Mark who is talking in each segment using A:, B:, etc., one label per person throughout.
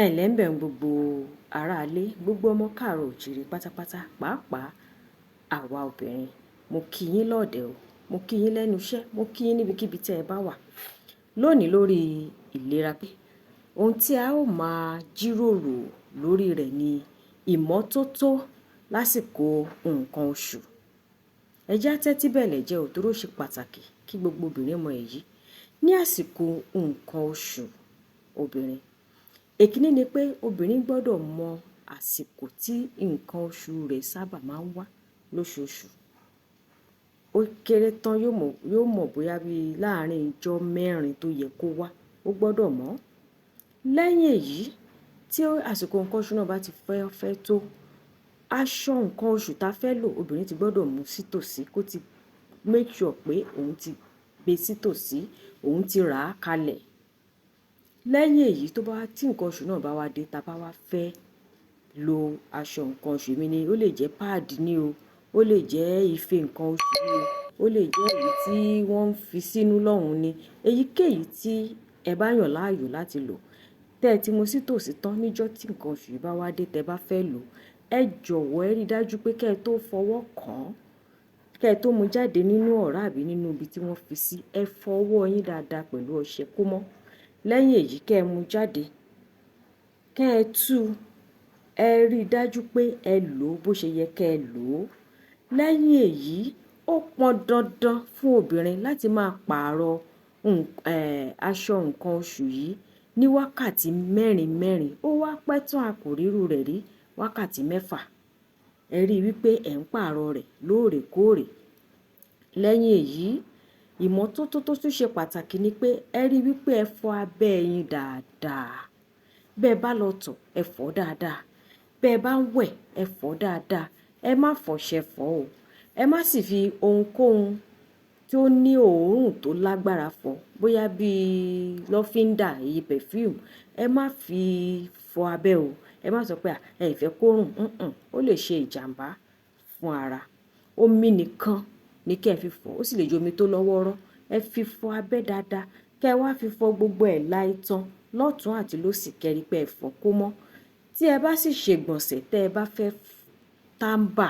A: Ẹ ǹlẹ́ ń bẹ̀ ń gbogbo aráalé, gbogbo ọmọ káàárọ̀ oòjíire pátápátá, pàápàá àwa obìnrin. Mo kí yín lọ́ọ̀dẹ̀ o, mo kí yín lẹ́nu iṣẹ́, mo kí yín níbikíbi tí ẹ bá wà. Lónìí lórí ìlera pé ohun tí a ó máa jíròrò lórí rẹ̀ ni ìmọ́tótó lásìkò nǹkan oṣù. Ẹ jẹ́ á tẹ́tí bẹ̀lẹ̀jẹ́ o, torí ó ṣe pàtàkì kí gbogbo obìnrin mọ èyí. Ní àsìkò nǹkan oṣù obìnrin, èkíní ni pé obìnrin gbọ́dọ̀ mọ àsìkò tí nǹkan oṣù rẹ̀ sábà máa ń wá lóṣooṣù. Ó kéré tán yóò mọ̀ bóyá bí láàárín ijọ́ mẹ́rin tó yẹ kó wá, ó gbọ́dọ̀ mọ̀ ọ́. Lẹ́yìn èyí, tí àsìkò nǹkan oṣù náà bá ti fẹ́ tó, aṣọ nǹkan oṣù ta fẹ́ lò, obìnrin ti gbọ́dọ̀ mú sí tòsí, kó ti make sure pé òun ti gbé sí tòsí, òun ti rà á kalẹ̀. Lẹ́yìn èyí, tó bá tí nǹkan oṣù náà bá wá dé, ta bá wá fẹ́ lo aṣọ nǹkan oṣù mi ni, ó lè jẹ́ páàdì ni o, ó lè jẹ́ ife nǹkan oṣù ni o, ó lè jẹ́ èyí tí wọ́n ń fi sínú lọ́hùn ni. Èyíkéyìí tí ẹ bá yàn láàyò láti lò, tẹ́ ẹ ti mú sí tòsí tán níjọ́ tí nǹkan oṣù yìí bá wá dé, tẹ bá fẹ́ lò, ẹ jọ̀wọ́ ẹ rí dájú pé kí ẹ tó fọwọ́ kàn án, kí ẹ tó mú jáde nínú ọ̀rá àbí nínú ibi tí wọ́n fi sí, ẹ fọ ọwọ́ yín dáadáa pẹ̀lú ọṣẹ kó mọ́. Lẹ́yìn èyí, kí ẹ mú jáde, kí ẹ tú, ẹ rí dájú pé ẹ lò ó bó ṣe yẹ kí ẹ lò ó. Lẹ́yìn èyí, ó pọn dandan fún obìnrin láti máa pààrọ̀ aṣọ nǹkan oṣù yìí ní wákàtí mẹ́rin mẹ́rin. Ó wá pẹ́ tán a kò rírú rẹ̀ rí wákàtí mẹ́fà. Ẹ rí i wípé ẹ̀ ń pààrọ̀ rẹ̀ lóòrèkóòrè. Lẹ́yìn èyí, ìmọ́tótó tó tún ṣe pàtàkì ni pé ẹ rí i wípé ẹ fọ abẹ́ yín dáadáa. Bẹ́ ẹ bá lọ tọ̀, ẹ fọ̀ dáadáa. Bẹ́ ẹ bá ń wẹ̀, ẹ fọ̀ dáadáa. Ẹ má fọṣẹ fọ̀ o. Ẹ má sì fi ohunkóhun tí ó ní òórùn tó lágbára fọ̀, bóyá bí lọ́fíndà, èyí perfume, ẹ má fi fọ abẹ́ o. Ẹ má sọ pé à, ẹ fẹ́ kó rùn. Ó lè ṣe ìjàmbá fún ara. Omi nìkan ni kí ẹ fi fọ̀, ó sì lè jẹ́ omi tó lọ́wọ́rọ́. Ẹ fi fọ abẹ́ dáadáa, kí ẹ wá fi fọ gbogbo ẹ̀ láìtàn lọ́tùn àti lósì kí ẹ rí pé ẹ fọ̀ kó mọ́. Tí ẹ bá sì ṣe ìgbọ̀nsẹ̀ tẹ bá fẹ́ tàmbà,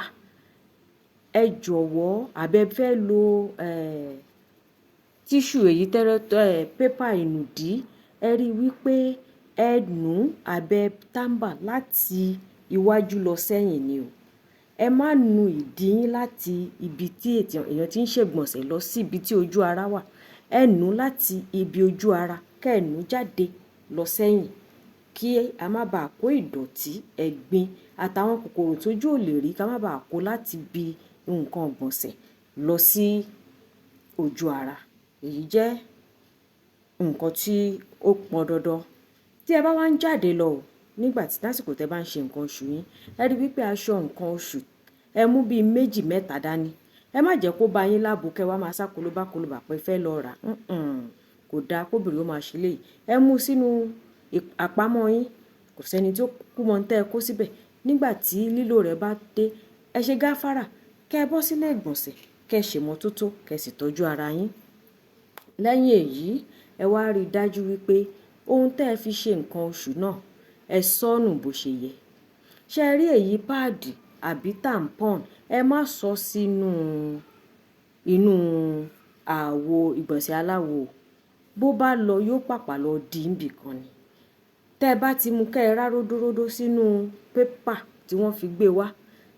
A: ẹ jọ̀wọ́ àbí ẹ fẹ́ lo, tissue èyí tẹ́rẹ, paper ìnùdí, ẹ rí i wípé ẹ nù abẹ tàmbà láti iwájú lọ sẹ́yìn ni o. Ẹ má nu ìdí yín láti ibi tí èèyàn tí ń ṣe ìgbọ̀nsẹ̀ lọ sí ibi tí ojú ara wà. Ẹ nù láti ibi ojú ara kí ẹ nù jáde lọ sẹ́yìn kí a má bá kó ìdọ̀tí, ẹ̀gbin àtàwọn kòkòrò tó jù ò lè rí ká má bá kó láti ibi nǹkan ìgbọ̀nsẹ̀ lọ sí ojú ara. Èyí jẹ́ nǹkan tí ó pọn dandan. Tí ẹ bá wá ń jáde lọ ò, nígbà tí lásìkò tí ẹ bá ń ṣe nǹkan oṣù yín, ẹ rí i wípé aṣọ nǹkan oṣù ẹ mú bí méjì mẹ́ta dání. Ẹ má jẹ́ kó bá yín lábo kí ẹ wá máa sá kolobá kolobá pé ẹ fẹ́ lọ rà. Kò da kó obìnrin ó máa ṣe léyìí. Ẹ mú sínú àpamọ́ yín, kò sí ẹni tí ó kú mọ́ ń tẹ́ ẹ kó síbẹ̀. Nígbà tí lílò rẹ̀ bá dé, ẹ ṣe gáfárà, kí ẹ bọ́ sílé ìgbọ̀nsẹ̀, kí ẹ ṣe ìmọ́tótó, kí ẹ sì tọ́jú ara yín. Lẹ́yìn èyí, ẹ wá rí dájú wípé ohun tí ẹ fi ṣe nǹkan oṣù náà, ẹ sọ́nù bó ṣe yẹ. Ṣé ẹ rí èyí páàdì àbí tampon, ẹ má sọ sínú inú àwo ìgbọ̀nsẹ̀ aláwo. Bó bá lọ, yóò pàpà lọ di níbí kan ni. Tẹ bá ti mú kí ẹ rá ródóródó sínú paper tí wọ́n fi gbé wá,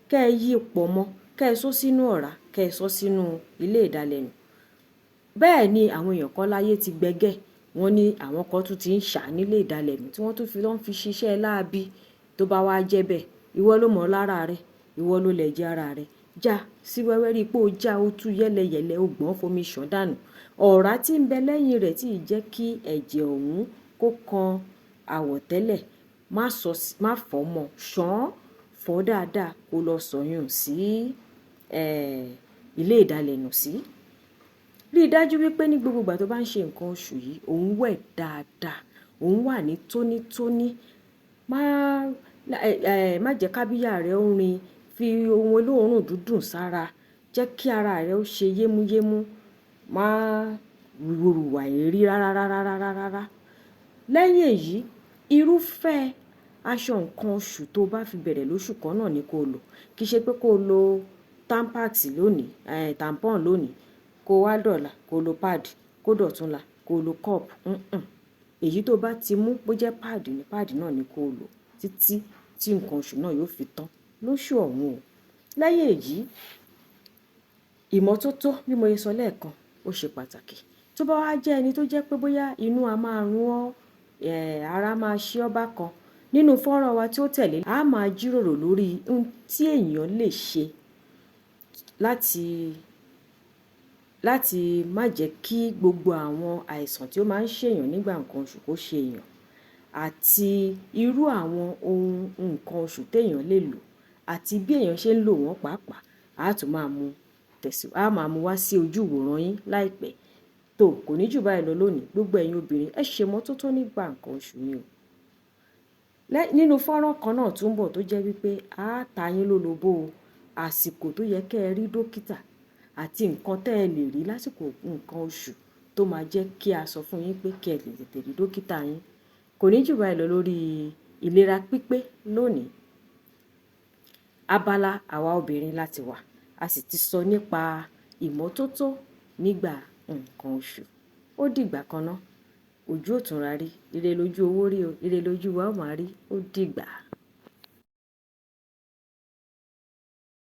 A: kí ẹ yí pọ̀ mọ́, kí ẹ sọ sínú ọ̀rá, kí ẹ sọ sínú ilé ìdalẹ̀nù. Bẹ́ẹ̀ ni àwọn èèyàn kan láyé ti gbẹ́gẹ́. Wọ́n ní àwọn kan tún ti ń ṣà nílé ìdalẹ̀nù tí wọ́n tún fi lọ fi ṣiṣẹ́ láabi. Tó bá wá jẹ́ bẹ́ẹ̀, ìwọ ló mọ̀ lára rẹ, ìwọ ló lè jẹ ara rẹ. Já sí wẹ́wẹ́ rí pé ó já ó tú yẹ́lẹyẹ̀lẹ, ó gbọ́n fomi ṣàn dànù. Ọ̀rá tí ń bẹ lẹ́yìn rẹ̀ tí ì jẹ́ kí ẹ̀jẹ̀ òun kó kan àwọ̀tẹ́lẹ̀, má sọ, má fọ̀ mọ́, ṣàn fọ̀ dáadáa kó lọ sọ̀yún sí, ilé ìdalẹ̀nù sí. Rí dájú wípé ní gbogbo ìgbà tó bá ń ṣe nǹkan oṣù yìí, òun wẹ̀ dáadáa, òun wà ní tónítóní. Má, má jẹ́ kábíyà rẹ ó rin, fi ohun olóòórùn dúdùn sára, jẹ́ kí ara rẹ ó ṣe yémúyémú. Má wùwà èérí rárá rárá rárá rárá. Lẹ́yìn èyí, irúfẹ́ Aṣọ nǹkan oṣù tó bá fi bẹ̀rẹ̀ lóṣù kan náà ni kó lò. Kì í ṣe pé kó lo Tampax lónìí, tampon lónìí, kó wá dọ̀la kó lo pad, kó dọ̀túnla kó lo cup. Èyí tó bá ti mú bó jẹ́ pad ni, pad náà ni kó lò títí tí nǹkan oṣù náà yóò fi tán lóṣù ọ̀hún o. Lẹ́yìn èyí, ìmọ́tótó bí mo ṣe sọ lẹ́ẹ̀kan ó ṣe pàtàkì. Tó bá wá jẹ́ ẹni tó jẹ́ pé bóyá inú a máa rún ọ́, ara máa ṣe ọ́ bákan. Nínú fọ́nrán wa tí ó tẹ̀lé, a máa jíròrò lórí ohun tí èèyàn lè ṣe láti má jẹ́ kí gbogbo àwọn àìsàn tí ó máa ń ṣe èèyàn nígbà nǹkan oṣù kó ṣe èèyàn, àti irú àwọn ohun nǹkan oṣù tí èèyàn lè lò àti bí èèyàn ṣe ń lò wọ́n pàápàá. A tún máa mú tẹ̀sí, a máa mú wá sí ojú ìwòran yín láìpẹ́. Tó kò ní jù báyìí lọ lónìí. Gbogbo ẹ̀yin obìnrin, ẹ ṣe ìmọ́tótó nígbà nǹkan oṣù yín o. Nínú fọ́nrán kan náà tún bọ̀ tó jẹ́ wípé a ta yín lólobó àsìkò tó yẹ kí ẹ rí dókítà àti nǹkan tí ẹ lè rí lásìkò nǹkan oṣù tó máa jẹ́ kí a sọ fún yín pé kí ẹ lè tètè rí dókítà yín. Kò ní jù báyìí lọ lórí ìlera pípé lónìí. Abala àwa obìnrin láti wà. A sì ti sọ nípa ìmọ́tótó nígbà nǹkan oṣù. Ó dìgbà kan náà, ojú ò tún ra rí, ire lójú owó rí o, ire lójú wa ó máa rí, ó dìgbà.